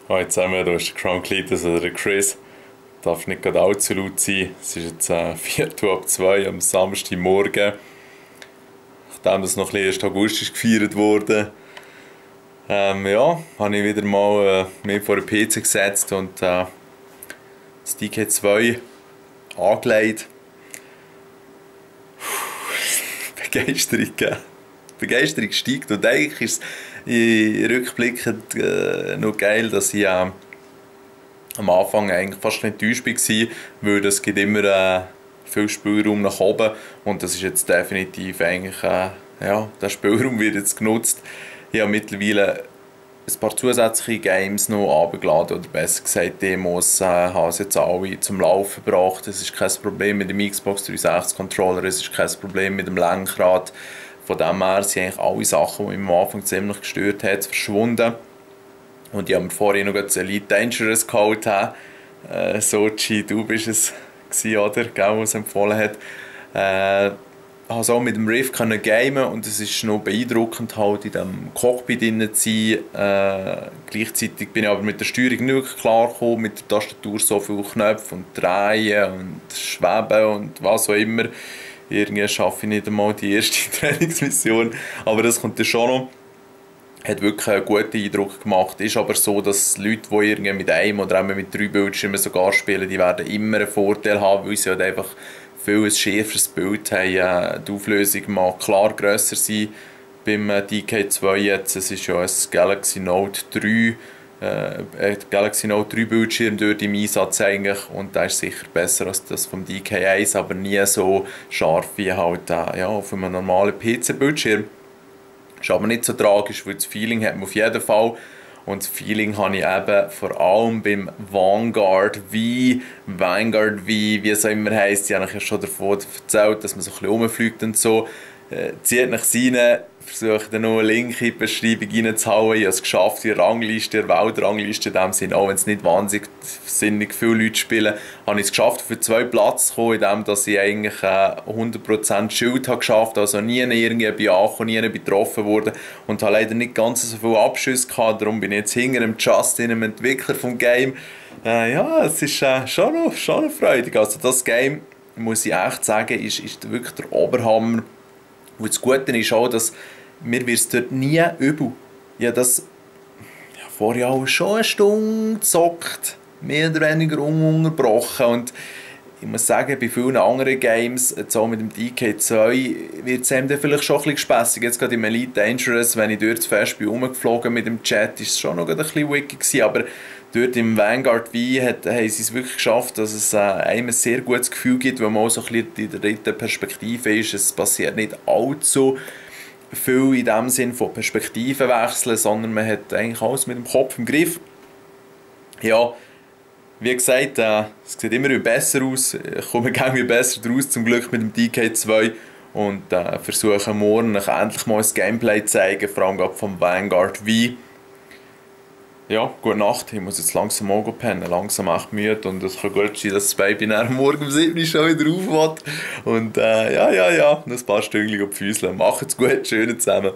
Hallo zusammen, da ist der Crown Cletus oder der Chris. Darf nicht gerade allzu laut sein. Es ist jetzt 1:45 am Samstagmorgen. Nachdem das noch ein bisschen 1. August ist gefeiert wurde, ja, habe ich wieder mal mich vor den PC gesetzt und das DK2 angelegt. Begeisterung, gell? Begeisterung steigt und eigentlich ist es rückblickend noch geil, dass ich am Anfang eigentlich fast enttäuscht war, weil es gibt immer viel Spielraum nach oben und das ist jetzt definitiv eigentlich, ja, der Spielraum wird jetzt genutzt. Ich habe mittlerweile ein paar zusätzliche Games noch runtergeladen, oder besser gesagt Demos, habe es jetzt alle zum Laufen gebracht. Es ist kein Problem mit dem Xbox 360 Controller, es ist kein Problem mit dem Lenkrad. Von dem her sind eigentlich alle Sachen, die mich am Anfang ziemlich gestört haben, verschwunden. Und ich habe mir vorhin noch das Elite Dangerous geholt. Sochi, du bist es gewesen, oder? Gell, was empfohlen hat. Habe so mit dem Rift gamen und es ist noch beeindruckend, halt in diesem Cockpit drin zu sein. Gleichzeitig bin ich aber mit der Steuerung nicht wirklich klar gekommen, mit der Tastatur so viele Knöpfe und Drehen und Schweben und was auch immer. Irgendwie schaffe ich nicht einmal die erste Trainingsmission, aber das kommt dann schon noch. Hat wirklich einen guten Eindruck gemacht. Ist aber so, dass Leute, die irgendwie mit einem oder mit 3 Bildschirmen sogar spielen, die werden immer einen Vorteil haben, weil sie halt einfach viel ein schärferes Bild haben. Die Auflösung mag klar grösser sein beim DK2 jetzt. Es ist ja ein Galaxy Note 3. Galaxy Note 3 Bildschirm dort im Einsatz eigentlich und der ist sicher besser als das vom DK1, aber nie so scharf wie halt ja, auf einem normalen PC-Bildschirm. Ist aber nicht so tragisch, weil das Feeling hat man auf jeden Fall. Und das Feeling habe ich eben vor allem beim Vanguard V, wie es auch immer heisst. Ich habe euch ja schon davon erzählt, dass man so ein bisschen rumfliegt und so. Zieht nach rein, versucht dann noch einen Link in die Beschreibung reinzuhauen. Ich habe es geschafft, die Rangliste, die Weltrangliste in dem Sinne, auch wenn es nicht wahnsinnig viele Leute spielen, habe ich es geschafft, für 2 Platz zu kommen, indem dass ich eigentlich 100% Schild habe geschafft, also nie irgendwie angekommen, nie betroffen wurde und habe leider nicht ganz so viele Abschüsse gehabt, darum bin ich jetzt hinter dem Justin, dem Entwickler vom Game. Ja, es ist schon noch freudig. Also das Game, muss ich echt sagen, ist wirklich der Oberhammer. Und das Gute ist auch, dass mir es dort nie übel. Ich habe das vorher auch schon eine Stunde gezockt, mehr oder weniger ununterbrochen. Und ich muss sagen, bei vielen anderen Games, jetzt auch mit dem DK2, wird es einem dann vielleicht schon ein bisschen gespässig. Jetzt gerade im Elite Dangerous, wenn ich dort zu fest bin rumgeflogen mit dem Chat, ist es schon noch ein bisschen wicked gewesen, aber dort im Vanguard V haben sie es wirklich geschafft, dass es einem ein sehr gutes Gefühl gibt, weil man auch so ein bisschen in der dritten Perspektive ist. Es passiert nicht allzu viel in dem Sinn von Perspektivenwechseln, sondern man hat eigentlich alles mit dem Kopf im Griff. Ja, wie gesagt, es sieht immer besser aus. Ich komme irgendwie besser draus, zum Glück mit dem DK2. Und versuche morgen endlich mal das Gameplay zu zeigen, vor allem gerade vom Vanguard V. Ja, gute Nacht. Ich muss jetzt langsam auch pennen. Langsam echt müde. Und es kann gut sein, dass das Baby morgen um 7 Uhr schon wieder auf will. Und ja, noch ein paar Stündchen auf die Füße. Macht's gut, schön zusammen.